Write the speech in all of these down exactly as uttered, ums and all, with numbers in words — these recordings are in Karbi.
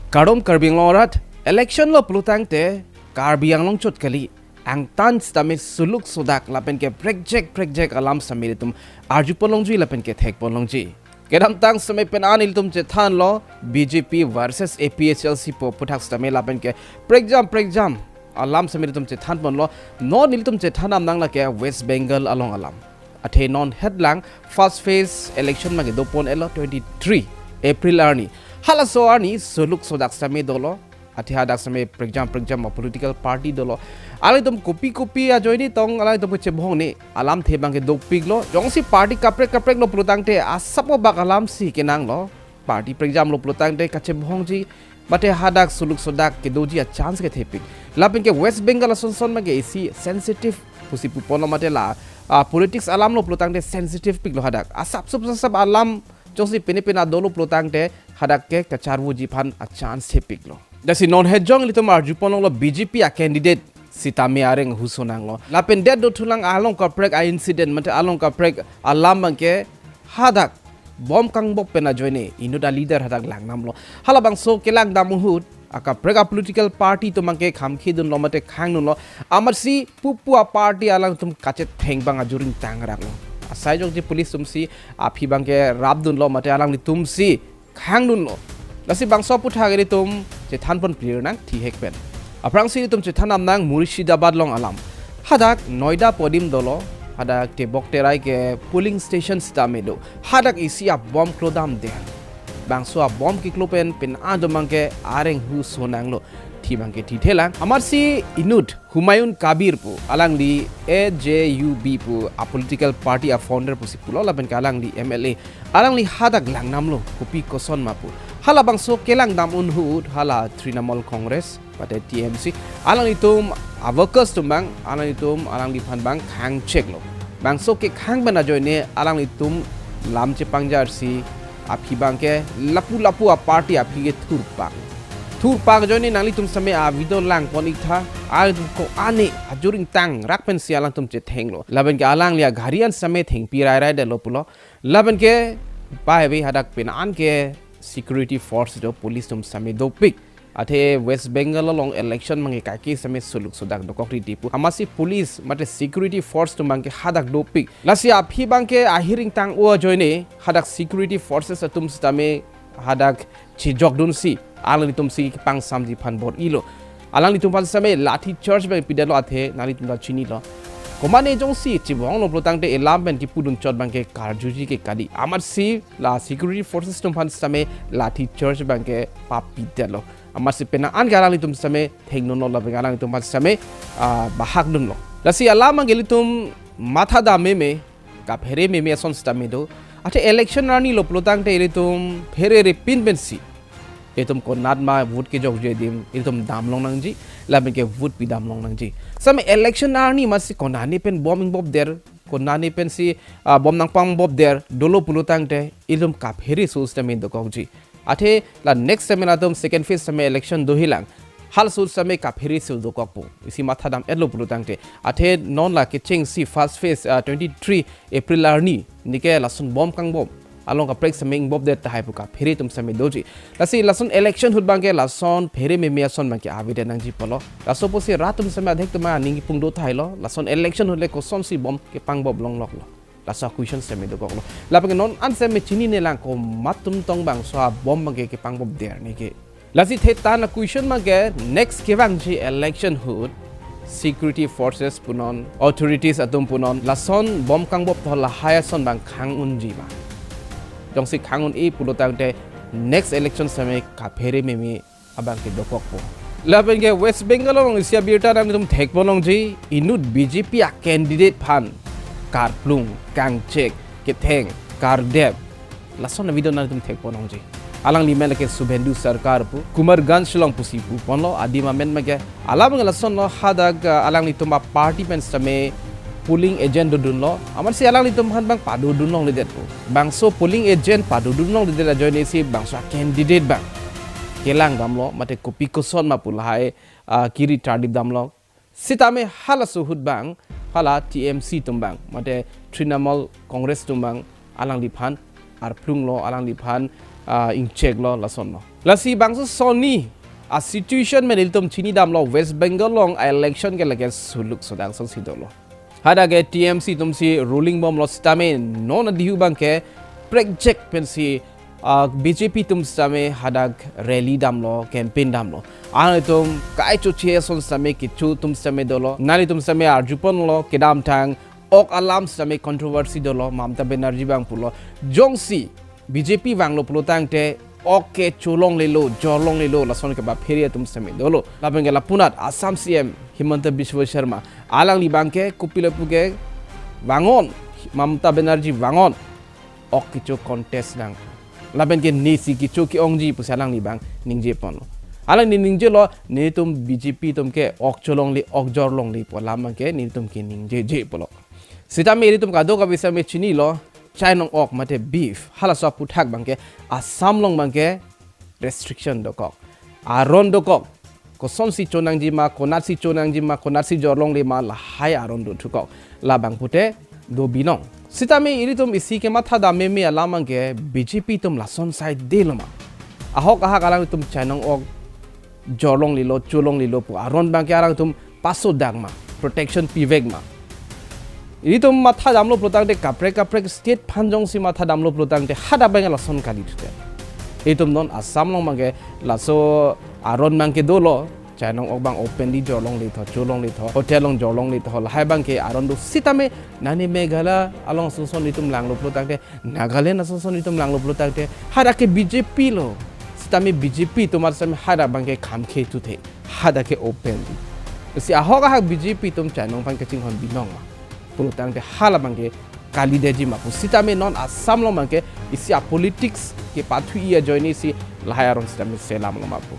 Kardom Karbi Anglong arat, election lo pulotangte Karbi Anglong chot kali, angtan sitame suluk sodak lapen ke prekjak prekjak alam sitame ilitum arjupon longji lapen ke thekpon longji. Kedamtang sitame pen an ilitum chethanlo B J P versus A P H L C pu aphuthak sitame lapen ke prekjam prekjam alam sitame ilitum chethanponlo. Non ilitum chethan damnang lake West Bengal along alam. Athe non hetlang first phase election abangke dopon-etlo twenty-three April arni. Halaso arni suluk sodak sitame dolo. Athe hadak sitame prekjam prekjam a-political party dolo. Alangtum kopi kopi ajoine tong alangtum kachebohong ne alamthe abangke dopiklo. Jongsi party kaprek kaprek lo pulotangte asap obak alamsi kenanglo. Party prekjam lo pulotangte kachebohongji mate hadak suluk sodak kedoji a-chance kethepik. Lapen ke West Bengal asonson abangke isi sensitive pusi puponlo mate la, ah, politics alam lo pulotangte sensitive piklo hadak. Asap sup asap alam jongsi pine pine dolo pulotangte hadak ke kacharvoji aphan a-chance thepiklo. Lasi non hejong ilitum arjupon longlo B J P a-candidate sitame areng huso nanglo. Lapen det dothulang along kaprek a-incident mate along kaprek alam abangke hadak bom kangbop pen ajoine inut a-leader hadak langdamlo. Halabangso kelangdam ahut akaprek a-political party atum abangke khamkhidunlo mate khangdunlo. Amatsi pupu a-party alangtum kachetheng abang ajuring tangraklo. Asai jokji police atumsi aphi abangke rapdunlo mate alanglitumsi khangdunlo. Lasi bangso aphuthak ilitum chethanpon clear nang thihek pen. Aphrangsi ilitum chethan damnang Murshidabad along alam. Hadak Noida adim dolo, hadak tebok terai ke polling station sitame do. Hadak isi a-bom klodamdet. Bangso a-bom keklo pen pen an atum abangke areng huso nanglo. Thi abangke thithelang. Amatsi inut Humayun Kabir pu, alangli A J U B pu a-political party a-founder pusi pulo lapen ke alangli M L A. Alangli hadak langdamlo kopi koson ma pu. Halabangso kelangdam ahut hala Trinamool Congress mate T M C, alanglitum a-workers atum abang, alanglitum alangliphan abang khangcheklo. Bangso kekhang pen ajoine alanglitum lam chepangjarsi aphi abangke lapu lapu a-party aphi ke thurpak. Thurpak ajoine nanglitum sitame a-video langpon-iktha, alanglitum ko-an ne ajuring tangrak pensi alangtum chethenglo. Lapen ke alangli agari an sitame thengpi rairaidetlo pulo. Lapen ke pai ave hadak pen an ke security force do, police atum sitame dopik. Athe West Bengal along election abangke kaike sitame suluk sodak dokok riti pu. Amatsi police mate security force atum abangke hadak dopik. Lasi aphi abangke ahiring tang-o ajoine hadak security forces atum sitame hadak chejokdunsi alanglitumsi kepangsamji aphan bor-ilo. Alanglitum aphan sitame lathi charge abang pidetlo athe nanglitum ta chinilo. Komatne jongsi chebohonglo pulotangte elam pen kipudun chot abangke karjuji ke kali. Amatsi la security forces atum aphan sitame lathi charge abangke papidetlo. Amatsi pen an ke alanglitum sitame thengdunlo lapen alanglitum aphan sitame, ah, bahakdunlo. Lasi alam abangke ilitum mathadam meme, kaphere meme ason sitame do. Athe election arni lo pulotangte ilitum pherere pin pensi ilitum konat ma vote kejokji adim ilitum damlong nangji, lapen ke vote pidamlong nangji. Sitame election arni amatsi konane pen bom ingbopdet, konane pensi, ah, bom nangpangbopdet dolo pulotangte ilitum kaphere so sitame dokokji. Athe la next sitame latum second phase sitame election dohilang. Halaso sitame kaphere si dokokpo. Isi mathadam-etlo pulotangte. Athe non la kechengsi first phase, ah, twenty-three April arni neke lason bom kangbom along kaprek sitame ingbopdet tahai pu kaphere atum sitame doji. Lasi lason election ahut abangke lason phere meme ason abangke avedet nangji pulo. Laso pusi rat atum sitame adhek atum aning kipungdo thailo. Lason election ahut le kosonsi bom kepangbop longloklo. Laso a-question sitame dokoklo. Lapen ke non an sitame chinine lang komat atum tong bangso a-bom abangke kepangbopdet neke. Lasi thetan a-question abangke next kevangji election ahut security forces punon, authorities atum punon, lason bom kangbop tho lahai ason abang khang-unji ma. Jongsi khang-un-e pulotangte next election sitame kaphere meme abangke dokokpo. Lapen ke West Bengal along isi abirta nanglitum thekpon longji, inut B J P a-candidate aphan karplung, kangchek, ketheng, kardep. Lason a-video nanglitum thekpon longji. Alangli amen lake Subhendu Sarkar pu, Kumarganj along pusi puponlo, adim amen make. Alam ke lasonlo hadak, ah, alanglitum a-party pen sitame polling agent dodunlo. Amatsi alanglitum aphan abang padodun longledetpo. Bangso polling agent padodun longledet ajoine si bangso a-candidate abang kelangdamlo, mate kopi koson ma pu lahai, ah, kiri tarlip damlo. Sitame halaso ahut abang, hala T M C atum abang, mate Trinamool Congress atum abang, alangliphan arplunglo, alangliphan, ah, ingcheklo, lasonlo. Lasi bangso sonni a situation pen ilitum chinidamlo, West Bengal along a election ke lake suluk sodang song si dolo. Hadak ke T M C atum si ruling bomlo sitame non adihu abangke prekjak pensi, ah, B J P atum sitame hadak rally damlo, campaign damlo. Alanglitum kai choche ason sitame, kecho atum sitame dolo. Nanglitum sitame arjuponlo, kedamtang ok alam sitame controversy dolo, Mamata Banerjee abang pulo, jongsi B J P vanglo pulotangte ok ke cholonglelo, jorlonglelo, lason kebaphere atum sitame dolo. Lapen ke lapunat Assam C M Himanta Biswa Sarma, alangli abangke kopilo puke vangon, Mamata Banerjee vangon, ok kecho contest nang. Lapen ke nesi kecho ke-ongji pusi alangli abang ningjeponlo. Alangli ningjelo, netum B J P atum ke ok cholongle, ok jorlongle pu alam abangke netum ke ningjeje pulo. Sitame ilitum kadokave sitame chinilo, chainong ok mate beef, halaso aphuthak abangke Assam along abangke restriction dokok, aron dokok. Kosonsi chonangji ma, konatsi chonangji ma, konatsi jorlongle ma, lahai aron do thukok. Labang pute do binong. Sitame ilitum isi kematha dam meme alam abangke B J P atum lason sai delo ma. Ahok ahak alangtum chainong ok jorlonglelo, cholonglelo pu aron abangke alangtum paso dak ma, protection pivek ma. Ilitum matha damlo pulotangte kaprek kaprek state aphan jongsi matha damlo pulotangte hadak abangke lason kali thute. Ilitum non Assam along abangke laso aron abangke dolo, chainong ok abang openly jorlongletho, cholongletho, hotel along jorlongletho, lahai abangke aron do sitame nani Meghalaya along asonson ilitum langlo pulotangte, Nagaland asonson ilitum langlo pulotangte, hadak ke B J P lo. Sitame B J P atum sitame hadak abangke khamkhe thuthe, hadak ke openly. Si ahok ahak B J P atum chainong aphan kachinghon binong ma pulotangte hala abangke kalidetji ma pu. Sitame non Assam along abangke isi a politics kepathu-i ajoine si lahai aron sitame selamlo ma pu.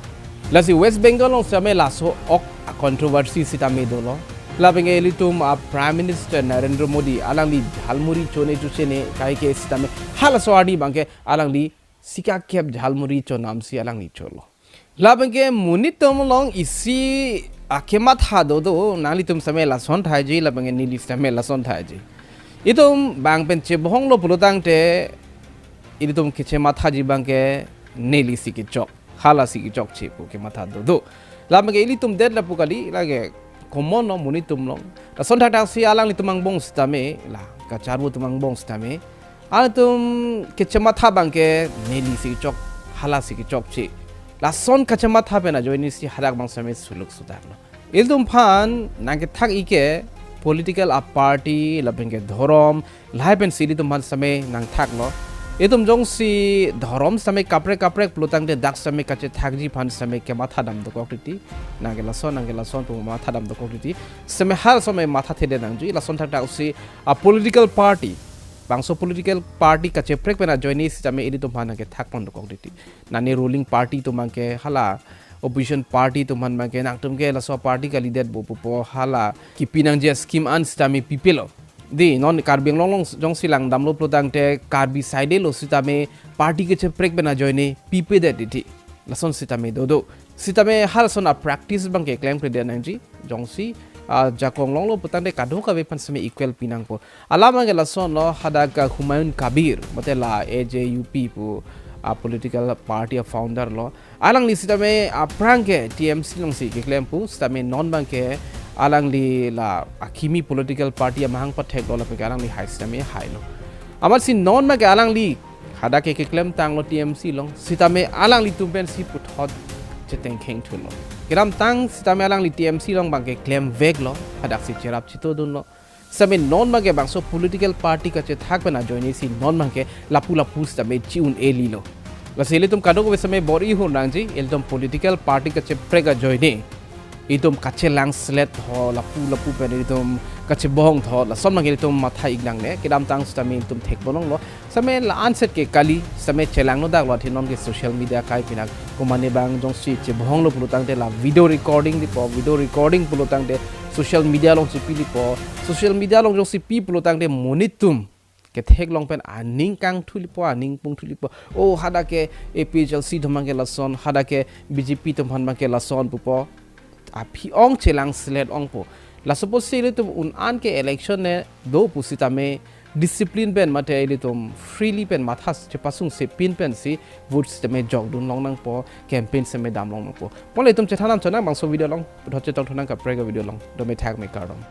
Lasi West Bengal along sitame laso ok a controversy sitame dolo. Lapen ke ilitum a Prime Minister Narendra Modi alangli jhalmuri chone chuchene kaike sitame halaso arni abangke alangli sika kep jhalmuri chonamsi alangli cholo. Lapen ke monit atum along isi a kematha dodo, nanglitum sitame lason thaiji, lapen ke neli sitame lason thaiji. Itum bang pen chebohonglo pulotangte, ilitum kechemathaji abangke nelisi kechok, halasi kechokche pu kematha dodo. Lapen ke ilitum det lapu kali, lake common lo monit atum along. Lason thakthak si alanglitum angbong sitame, la kacharvo atum angbong sitame, alanglitum kechematha abangke nelisi kechok, halasi kechokche. Lason kachematha pen ajoine si hadak abang sitame suluk sudaklo. Ilitum aphan nangkethak-i ke political a party lapen ke dhorom, lahai pensi ilitum aphan sitame nangthaklo. Itum jongsi dhorom sitame kaprek kaprek pulotangte dak sitame kachethakji aphan sitame kematha dam dokok titi. Nangke lason, nangke lason pu matha dam dokok titi. Sitame halaso sitame mathathedet nangji, lason thakthak si a political party, bangso political party kacheprek pen ajoine sitame ilitum aphan nangkethakpon dokok titi. Nani ruling party atum abangke hala opposition party atum aphan abangke nangtum ke laso party kalidetpo pupo, hala kipi nangji a scheme an sitame pipelo. Dei, non Karbi Anglong along jongsi langdamlo pulotangte Karbi side lo sitame party kacheprek pen ajoine pipedet titi. Lason sitame dodo. Sitame halason a practice abangke klemkledet nangji. Jongsi, ah, jakong longlo pulotangte kadokave aphan sitame equal pinangpo. Alam abangke lasonlo, hadak ke Humayun Kabir, mate la A J U P pu, ah, political party a founder lo. Alangli sitame aphrang ke T M C alongsi keklem pu, sitame non abangke alangli la akimi political party amahang patheklo, lapen ke alangli hai sitame hailo. Amatsi non abangke alangli hadak ke keklemtanglo T M C along, sitame alanglitum pensi puthot chetengkheng thulo. Kedamtang sitame alangli T M C along abangke klemveklo, hadaksi cherap chitodunlo. Sitame non abangke bangso political party kachethak pen ajoine si non abangke lapu lapu sitame chi-un-e lilo. Lasi ilitum kadokave sitame bor-i hur nangji, ilitum political party kacheprek ajoine itum kachelang sletho, lapu lapu pen itum kachebohongtho, lason abangke itum matha-ik nangne, kedamtang sitame itum thekponlonglo. Sitame la-an set ke kali, sitame chelangno daklo, athe non ke social media kai pinak, komane abang jongsi chebohonglo pulotangte la video recording dipo, video recording pulotangte social media alongsi pilipo, social media along jongsi pi pulotangte monit atum ketheklong pen aning kangthulipo, aning pungthulipo. O hadak ke A P H L C atum abangke lason, hadak ke B J P atum aphan abangke lason pupo. Aphi ong chelang slet ongpo. Laso apotsi ilitum un-an ke election ne do pusitame discipline pen mate ilitum freely pen matha chepasungse pin pensi vote sitame jokdun long nangpo, campaign sitame dam long nangpo. Mo ilitum chethan nang chonang bangso video along, puthot chetong thunang kaprek a-video along. Dome thakme, kardom.